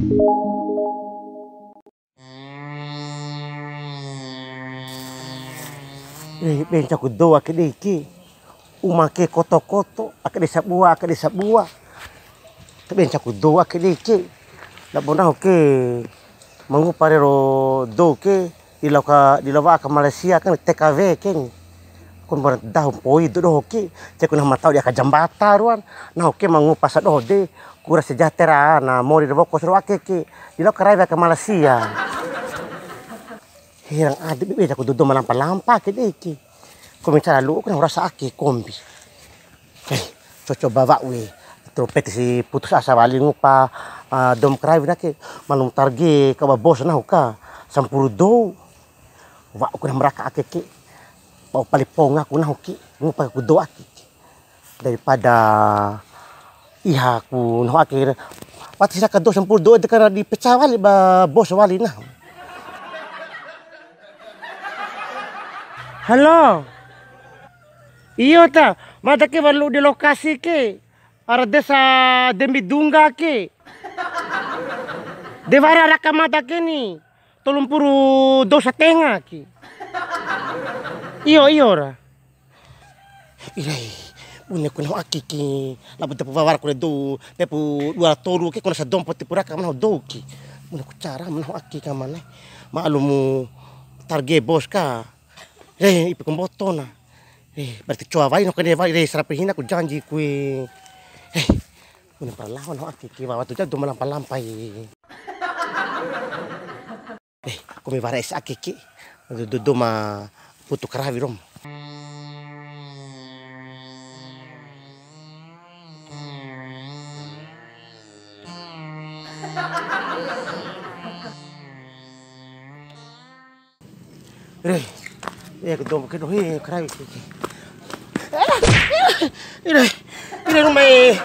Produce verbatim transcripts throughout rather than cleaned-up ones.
Eh, be ncauku dou ake dei ke. Uma ke koto-koto, ake dei sabua, ake dei sabua. Be ncauku dou ake dei ke. Labo nahu ke ma ngupa rero dou ke, di lao ka, di lao wa'a ka Malaysia kan T K W ke. Kombi ra dahu mpoi dou doho ke. Cekku nahu ma tau di aka jambata ruan. Nahu ke ma ngupa sa doho de, kura sejahtera na mori ra woko sero ake ke. Di lao karawi aka Malaysia. Herang ade be, be ncauku dou ma lampa-lampa ake dei ke. Kombi ncara lu'u ku nahu rasa ake kombi. Eh, coba wa'u e. Terus peti si putus asa wali ngupa, ah, dou ma karawi na ke. Malum targe ka ba bos nahu ka. Sampuru dou. Wa'u ku nahu ma raka ake ke. Bau pali ponga ku nahu ke. Ngupa ku dou ake ke. Daripada iha ku nahu ake. Wati si raka dou sampuru dou de ka di pecat wali ba bos wali nahu. Halo. Iyo ta, mada ke walu di lokasi ke. Ara desa Dembi Dungga ke. De wara raka mada ke ni. Tolu mpuru dou satenga ke. Iyo, iyo ra. Irai, bune ku nahu ake ke, labo dapu wawara ku re dou, pepu dua tolu ke kona sadompo tipu raka ma nahu dou ke. Bune ku cara ma nahu ake ka mane. Ma'lumu targe bos ka. Re, ipi ku mboto na. Re, berarti cowa wai nahu kande wai re, sarapi hina ku janji ku e. Re, bune pala lao nahu ake ke, wawa tu ja dou ma lampa-lampa e. Eh, kombi wara ese ake ke. Dou, dou, dou ma putu karawi rom. Re, ya ke dou ke doho e karawi ke. Ire, ire Ruma e.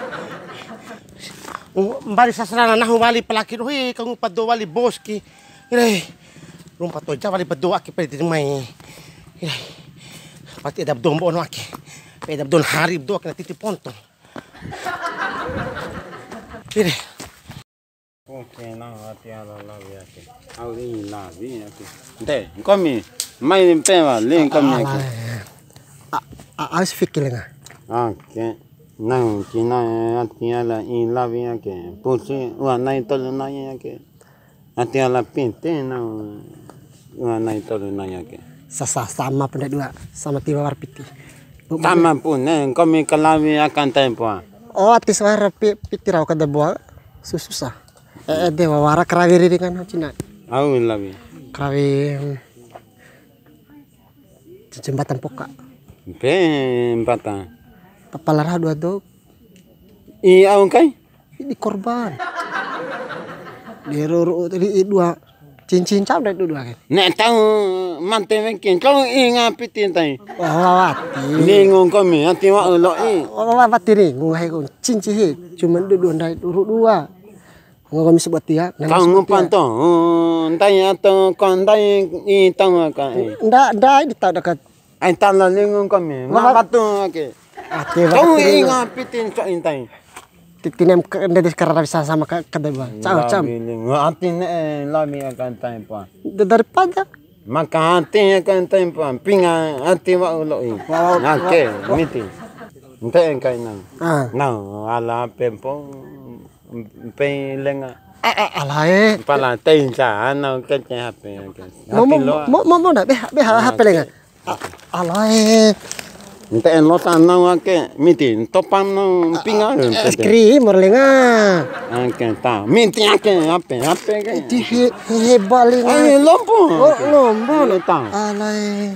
Mbali sasarana nahu wali palaki doho e, ka ngupa dou wali bos ke. Ire, rumpa toja wali ba dou ake pede mai. Ire, pati eda ba dou mbo'o ake. Eda ba dou hari ba dou ake na titi ponto. Ire. Oke, na hati ala lawi ake. Au ini lawi ake. Nte, komi. Mai mpe wali komi ake. A, a, aus fikir lenga. Oke. Nang cina hati ala ini lawi ake. Pusi, ua nai tolu nai ake. Ati ala piti na, ua nai tolu nai ake. Sasa, sama pun dua, sama tiwa wara piti. Sama pun, eh, komi kalawi akan tempo. Oh, ati suara pi-, piti rau kada buat, susu sa. Eh, eh, de wawara karawi riri kan, cina. Au lawi. Karawi, hmm, jembatan poka. Pe mbata. Papala raha dua dou. I au kai? Di korban. Di ruru ri'i dua. Cincin cau dai dua kan. Nek tau mante weki, kau inga piti tai. Wati. Ningung komi, ati wa ulo i. Wati ningung hai ku cincin hi. Cuma dua dua ndai duru dua. Nggo komi sebut ya. Kau ngupan to. Ndai ato kau ndai i tau ka. Nda, ndai di tau dekat. Ai tala lingu kami. Wati. Ake. Ake, kau wati. Inga pitin so intai. Titinem ke ndede sekarang bisa sama ke kedua. Cau, cam. Labi lingu. Ati ne, eh, labi akan tai pa. Daripada. Maka ati akan tai pa. Pinga ati wa ulo i. Wow. Ake, miti. Nte engkai nang. Ah. Nang, ala pempo. Pei lenga. Ah, ah, alae. Pala tei sa, ana kece H P. Mo, mo, mo, mo, mo, na, be, be, H P lenga. Ah, alae. Nte en lo tanau ake, miti, topan no pinga, es krim, mor lenga. Ake, ta. Miti ake, H P, H P ke. Itu he, he, hebat lenga. Ayo, lompo. Oh, lompo. Ayo, ta. Alae.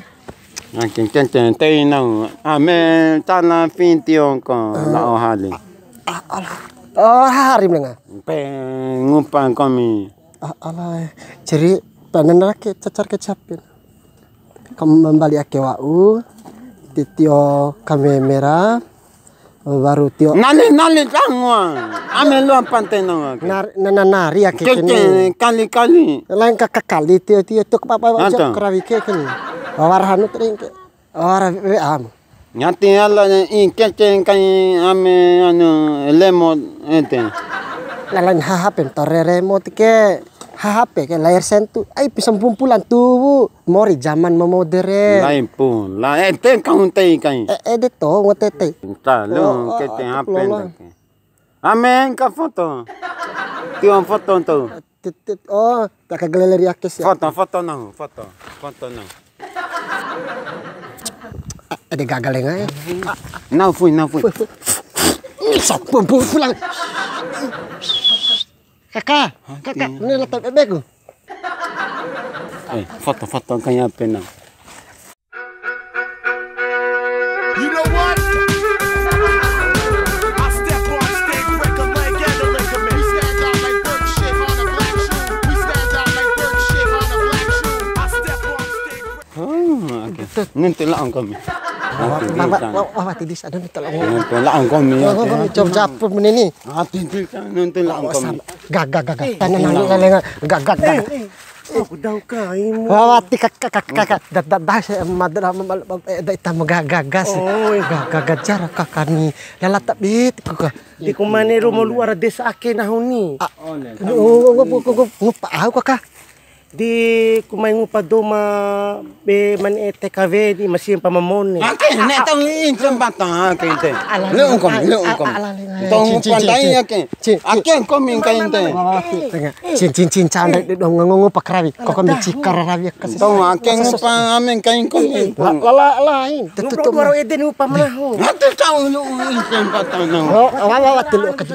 Ake, kece, tei nau. Ame, tala fitio ko, lao hali. Ah, alah. Oh, hari lenga. Pe ngupa komi. Ah, alae. Ceri, panen rake, cacar kecapin. Kam membali ake wa'u, titio kamera, baru tio. Nali, nali tangwa. Ame lua pante nang ake. Nar-, na, na, nari ake kene. Kali, kali. Lain ka, ka kali tio, tio, tio, ke papa aja karawi ke kene. Wara hanu tering ke. Wara we am. Ngati ala i kece kai ame anu lemo ente. Lalain H H P ntore remote ke. H H P ke layar sentuh. Ai, pisa mpumpulan tuwu. Mori zaman ma mode re. Lain pun. La ente kau tei kai. Eh, eh, de to, ngote tei. Entah lu, oh, oh, kete oh, H P lolo. Ame ka foto. Tio foto tu. Tit, tit. Oh, tak ke galeri ake sia. Foto, foto nahu, foto. Foto nahu. Ah, ada gagal ya, ngai? Nahu fui, nahu fui. Fui, fui. Sok, pum, pum, pulang. Kakak, kakak, ini laptop bebekku. Eh, foto, foto kayak apa nahu? You know what? I step on stage, break a leg and a ligament. We stand out like bird shit on a black shoe. We stand out like bird shit on a black shoe. I step on stage, break Oh, oke. Nuntu la angkomi. Wah, wah, wah, wah, wati dis, ada nuntu la angkomi. Nuntu la angkomi, ya, oke. Cop cap menini. Hati dis, nuntu la angkomi. Gaga, gaga. Tanya nang lalenga, gaga, gaga. Aku dau kaimu. Wawati kaka kaka kaka. Dah dah dah saya madra eh dah ita mega gagas. Gaga gajar kaka ni. Lala tabit ku ka. Di kumane romo luar desa ake nahu ni. Ngupa au kaka. Di kumai ngupa doma be mane T K W di masi pa mamone. Ake ne tau in sempata ake te. Lu ungkom, lu ungkom. Tau ngupa dai ake. Ake ko mingkain te. Cin cin cin canda de dong ngongo pakarawi. Koko mi cikar rawi aka. Tong ake ngupa amen kain ko. La la lain. Tutu tutu. Dua ede ni upa manahu. Ate tau lu ikan patana. Oh, awa awa telu aka.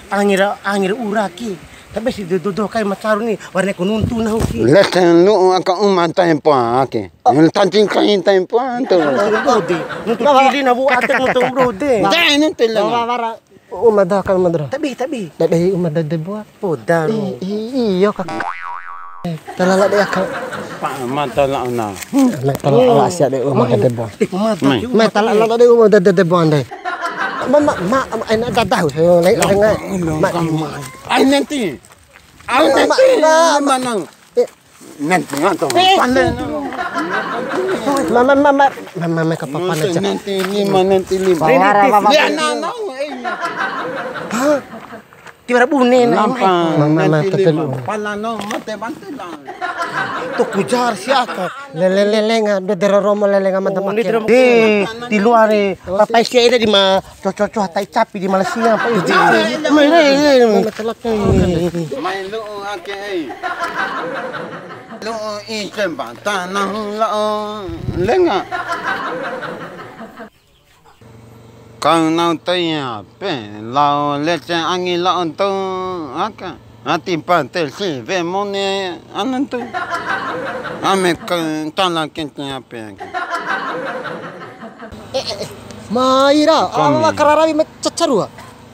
Angira angira ura ki. Tapi si dodo kai macaru ni warna ku nuntu nahu ki. Lesen lu aka uma tempo ake. Tancing kain tempo antu. Nuntu rode. Nuntu tili na bu ate nuntu rode. Dai nuntu la. Uma doho kan madro. Tabi, tabi. Dade uma dade boa. Poda ro. Iyo kak. Talala de aka. Pa mata la ona. Talala sia de uma dade boa. Mai talala de uma dade boa ndai. Ma ma ma ena dadahu. Lai lai. Ai nanti. Au nanti. Manang. Nanti ngato. Pande. Mama mama mama mama ka papa na ja. Nanti lima nanti lima. Wara mama. Ya na na. Tiwara bune na. Mama mama tetelu. Pala no mate bantu lah. Tu kujar siaka. Lele lele nga do dero romo lele nga mata maki. Di luar ni. Papa isi ede di ma. Coco-coco tai capi di Malaysia. Mai lu'u ake ei. Lu'u ike ba tanah lao lenga. Kau nau tai ape lao lece angi lao tau aka. Ati pa te si we mone anantu. Ame ke tala kente ape. Eh, eh, eh. Mai ra, awa kararawi ma cacaru.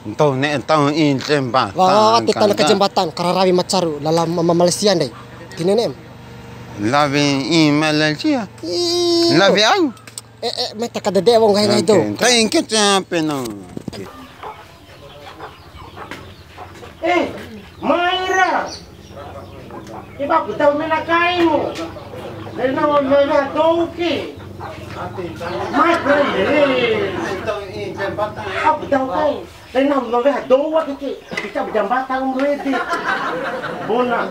Ntau ne'e tau i jembatan. Wa, wa, wa, titana ke jembatan, kararawi ma caru, lala ma-, ma-, Malaysia ndai. Tine ne'em. Lawi i Malaysia. Ih. Lawi ai. Eh, eh, mai taka dede wong ngai ngai do. Oke, tai ke cape no. Eh, mai ra. Iba ku tau mena kaimu. Lena wa mena doke. Mai ra. Aku tau kai. Lena wa mena doke. Kita jambatan umrede. Bona.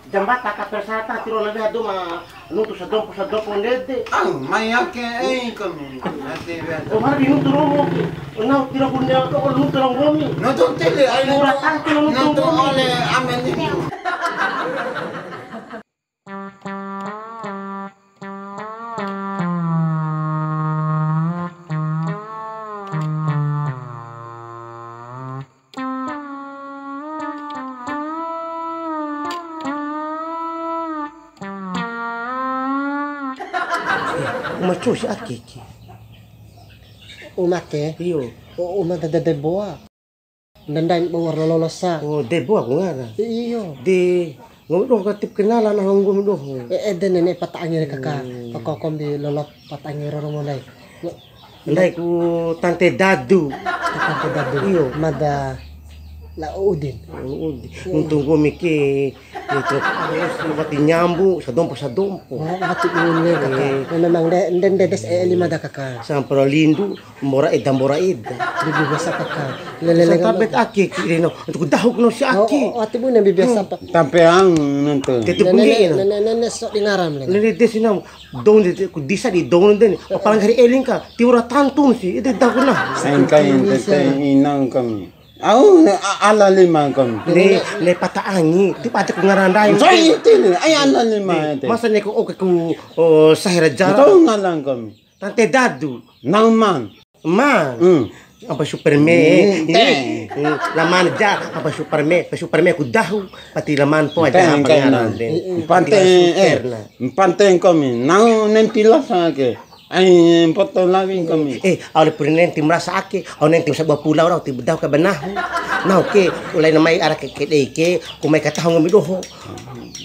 Jambata ka persata tiro na weha dou ma nuntu sadompo sadompo ndede. Au, mai ake ei kami. Ate weha dou. O mara di nuntu romo ke. O nau tiro bunde o nuntu ronggomi. Nuntu tele ai nuntu. Murah tangke nuntu ronggomi. Ole amen ini. Uma cou si ake ke. Uma ke? Iyo. O, uma dada de boa. Ndandain bawar lolosa. Oh, de boa ku ngara. Iyo. De, nggomi doho ka tip kenalan nahu nggomi doho. E, ede nene pata angi re kaka. Hmm. Pakoko mbi lolo pata angi roro mondai. Ndai ku Tante Dadu. Tante Dadu. Iyo. Mada La Udin. Udin. Nuntu nggomi ke, nuntu wati nyambu, sadompo, sadompo. Oh, wati bune, Kaka. Eh. Memang de, de, de, des, eh, lima da, Kaka. Sampura lindu, mbora eda, mbora eda. Bibi biasa, Kaka. Lele, lele, Sampai ake, ki, reno. Untuk dahuk no si ake. Oh, oh, wati bune, bibi biasa, Pak. Tampe ang, nuntu. Tete bune, no. Nene, nene, sok di ngaram, le. Lele, des, inam. Dou de, ku disa di dou de ni. Apalagi hari eling ka, tiwara tantun si, ede dahuna. Engkai ente inang kami. Au, a-, ala lima kami. Le, le pata angi, ti pata ku ngarandai. So iti ni, ai ala lima ente. Masa neko oke ku, oh, sahera jara. Tau ngalang kami. Tante Dadu. Nauman. Man. Hmm. Apa Superman? Hmm, ini, teh. Hmm, laman ja, apa Superman? Apa Superman ku dahu, pati laman po aja apa ngaran de. Pante, eh, pante komi. Nau nenti lasa ke. Ai, poto lawing komi. Eh, au le puri nenti merasa ake, au nenti sabua pulau rau ti dahu ke benahu. Nau ke, ulai namai ara ke, ke dei ke, ku mai katahu ngomi doho.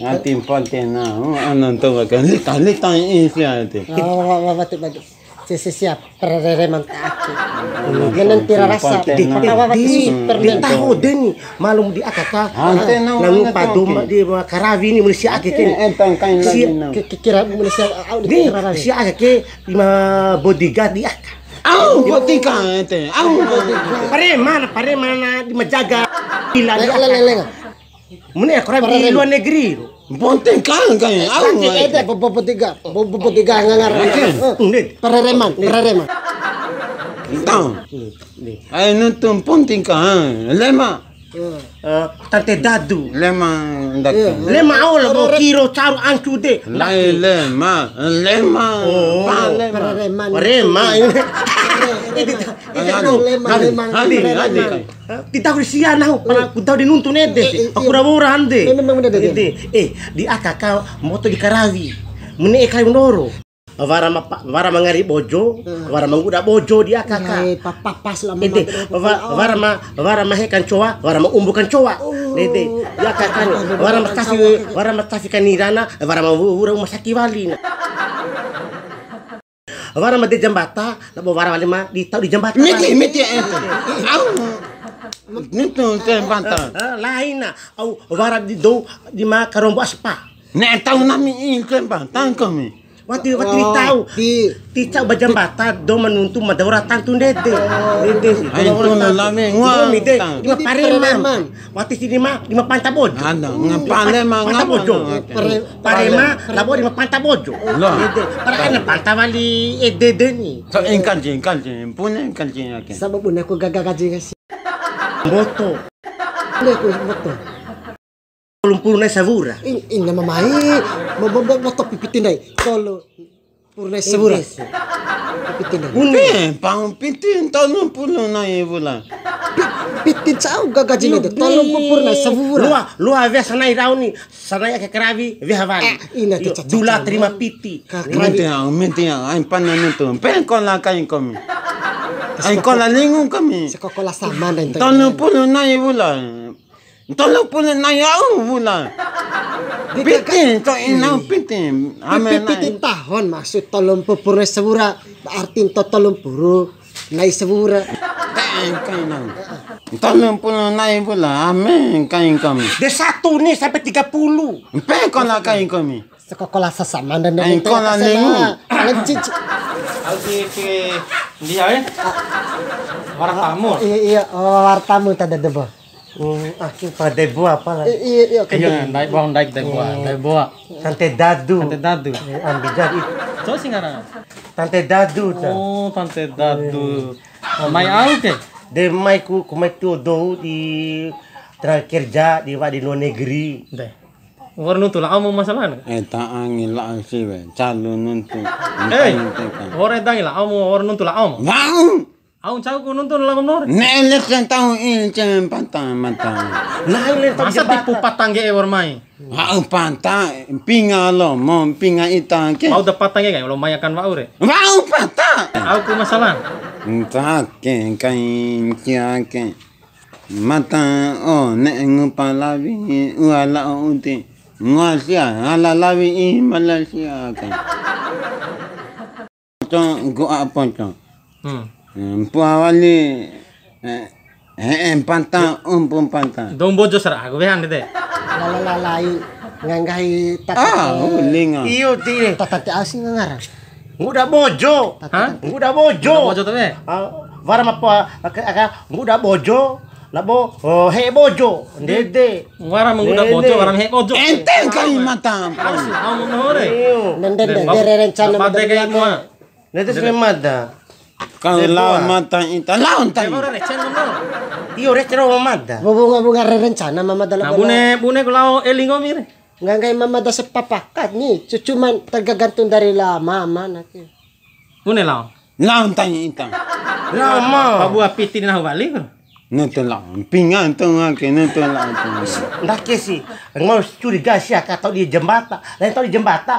Nanti pante na, oh, anan to kan. Lita, lita, isi ate. Oh, wa, wa, wa, wa, wa. Si, si, siap. Perere mantaki. Menen tira rasa. Di, di, di, di taho deni. Malum di aka ka. Ante, no, nangu padu ma di ma karawi ni muni si ake keni. Entang kain lagi, no. Kira muni si au di karawi. Si ake ke ima bodyguard di aka. Au, bodyguard ente. Au, bodyguard. Pareman, pareman di majaga. Pila di aka. Mune aku rabi di luar negeri. Bonten kan, kan. Au, ede, bobo tiga, bobo tiga ngangar. Oke. Parereman, parereman. Tau. Ai nuntu ponting ka, lema. Eh, Tante Dadu. Lema ndak. Lema au la bo kiro caru ancu de. Lai lema, lema. Oh. Pa lema. Parereman. Parereman. Ede, ede, anu, lema, lema. Hadi, hadi. Ti dahu di sia nahu, pala ku dahu di nuntu nede. Aku ra wora ande. Memang nede. Eh, di aka ka moto di karawi. Mene kai ndoro. Wara ma, wara ma ngari bojo, wara ma nguda bojo di aka ka. Ede, wara ma, wara ma he kancoa, wara ma umbu kancoa. Nede, di aka ka ni. Wara ma tafi, wara ma tafi kanirana, wara ma wura uma saki wali na. Wara ma de jambata, labo wara wali ma di tau di jambata. Miti, miti, ente. Au. Nitu jambata. Eh, eh, laina. Au, wara di dou, di ma karombo aspa. Ne tau nami i jambata kami. Wati, wati di tau. Ti cau ba jambata, dou ma nuntu ma daura tantu ndede. Ndede si. Ai, tuna lame, ngua. Mite, di ma pareman. Wati si di ma, di ma panta bojo. Ada, ngapale ma, panta bojo. Parema, labo di ma panta bojo. Loh. Ede, para ana panta wali ede deni. So, engkan ji, engkan ji, punya engkan ji, oke. Sabab bune aku gaga gaji kasi. Mboto. Bune aku mboto. Tolu mpuru nai sawura. In, ina mamai, mo, mo, mo, mboto pipiti ndai. Tolu. Purna sawura. Piti na. Pempa piti tolu mpuru nai wura. Pi-, piti cau ga gaji na tolu mpuru purna sawura. Loa, loa wea sanai rau ni, sanai ake karawi, wea wali. Eh, ina. Dula terima piti. Ka-, karawi. Menti ya, menti ya, ai pana nuntu. Pengko la kai komi. Ai kola lingu komi. Sekokola sama dan tolu mpuru nai wura. Tolu mpuru nai au wura. Piti, to ina piti. Ame piti tahon maksud tolu mpuru purna sawura. Arti to tolu mpuru nai sawura. Tolu mpuru nai wura. Ame kai kami. De satu ni sampai tiga puluh. Mpe kola kai kami. Sekokola sasama dan ai kola lingu. Lencic. Au si ke dia, eh? Wara tamu. Iya, iya, oh, wara tamu tadi debo. Hmm, ah, ki pada buah apa lah? Iya, iya, iya. Iya, ndai buah, ndai, ndai buah, ndai buah. Tante Dadu. Tante Dadu. Eh, ambil jadi. Coba sih ngarang. Tante Dadu ta. Oh, Tante Dadu. Mai au ke? De mai ku, ku mai tu dou di tenaga kerja di wa di luar negeri. De. Wa'ur nuntu lao mu masalah. Eh, ta angi lao siwe, calu nuntu. Eh, wa'ur eda angi lao mu, wa'ur nuntu lao mu. Wa'u. Au ncau ku nuntu lao mu nore. Ne'e lesen tau i cem pata mata. Lain le. Masa tipu pata ngge'e wa'ur mai. Wa'u pata, mpinga lo, mo mpinga ita ke. Wa'u da pata ngge'e, lo mai akan wa'u re. Wa'u pata. Au ku masalah. Ntake kai cia ke. Mata o ne'e ngupa lawi ua lao uti. Ngua sia, ala lawi i Malaysia ka. Poco, gua poco. Hmm. Mpua wali, eh, Eh, eh, mpanta, umpu mpanta. Dou Mbojo sara aku wehan de. Lala lalai nganggahi tata. Ah, ulinga. Iyo, ti. Tata te asi ngangara. Nguda Bojo. Hah? Nguda Bojo. Nguda Bojo tu, be? Ah, wara ma apa, aka, aka, nguda Bojo, labo, oh, he Bojo. Ndede. Wara ma nguda Bojo, wara ma he Bojo. Ente kai mata. Harus tahu mau hore. Iyo. Ndede, ndede, rencana. Apa de kai mua? Ndede sih mada. Kau lao mata ita, lao tai. Ore recen ngono. Iyo, recen ro mada. Bunga-bunga rencana mama dalam. Nah, bune, bune ku lao eli ngomi re. Nganggai mama da sepapakat ni, cu-, cuman tergantung dari la mama na ke. Bune lao. Lao tai ita. Lama. Pabua piti nahu wali ku. Nonton lao, mpinga nonton ake, nonton lao. Ndake si, mau curiga sia ka tau di jambata, lain tau di jambata,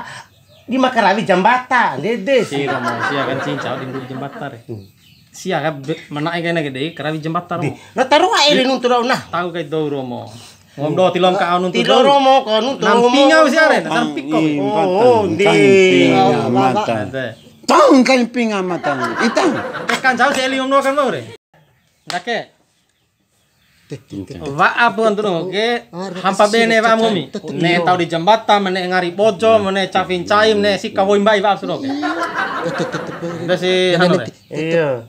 di ma karawi jambata, ndede si. Si, Romo, sia kan cincau di jambata re. Hmm. Sia ka be-, mana'e kaina ke dei, karawi jambata, Romo. Di, na taru ae re nuntu rau nah. Tahu kai dou, Romo. Ngom do tilom ka au nuntu dou. Tilo Romo, ko nuntu Romo. Nampinga usia re, nampiko. Oh, oh, ndi. Mpinga mata. Ede. Tahu kai mpinga mata. Ita. Tekan jauh si Eli ngom do kan mau re. Ndake. Wa'a pu antu doho ke, hampa bene wa'a ngomi. Ne tau di jambata, mene ngari bojo, mene cafi ncai, mene sika woi mbai wa'a su doho ke. Udah si hanu re. Iya.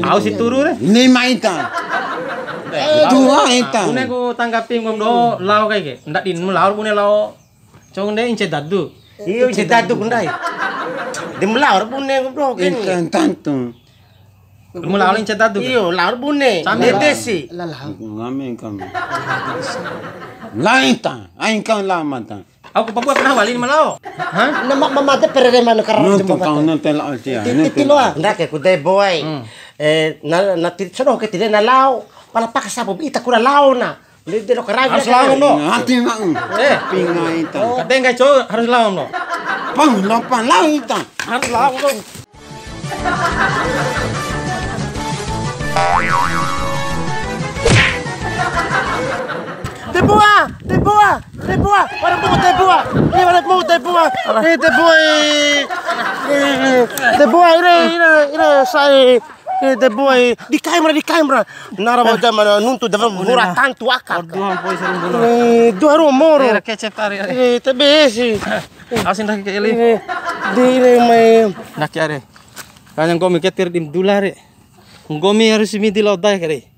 Au si turu re. Ni mai ta. Tua eta. Bune ku tanggapi ngom doho lao kai ke. Ndak di mu lao bune lao. Cong de ince dadu. Iyo, ince dadu ku ndai. Di mu lao bune ngom doho ke. Intan tantu. Mu lao ince dadu. Iyo, lao bune. Ndede si. Ngame kam. Lain ta, ain kam lao mata. Au ku pabua pernah wali ni ma lao. Hah? Na ma-, ma-, mate perere manu karang. Nonton kau nonton lao sia. Titi loa. Ndake ku de boy. Hmm. Eh, na, na ti-, sodo ke tide na lao. Pala paksa bo ita kura lao na. Ndede lo karawi. Harus lao no. Hati mau. Eh. Pinga ita. Kadang kai cowok harus lao no. Pang, no, pang, lao ita. Harus lao no. Tebua, tebua, tebua, wara mu tebua, eh, wara mu tebua, eh, tebua, eh, eh, tebua, ire, ire, ire, sai, eh, tebua, eh, di kamera, di kamera, nara wajah mana nuntu dalam murah tantu akak. Dua ampoi sarumbu. Eh, dua ro moro. Eh, kecep tari, tari. Eh, tebesi. Asin dah ke eli. Eh, di ire mai. Nak ya re. Kanya nggomi ketir dim dula re. Nggomi harus midi lao dae kare.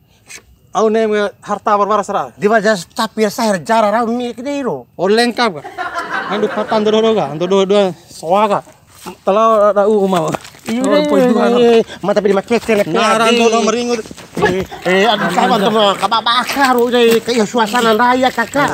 Au ne'e harta barwara sara. Di wajah tapi sahir jara rau mi kede iro. O lengkap ka. Andu patan dodo ka, andu dodo soa ka. Tala da u uma. Iyo, poi dua. Mata pedi makete le. Nara dodo meringut. Eh, eh, aduh, sama teman, kababaka ro dei, kayak suasana raya, Kakak.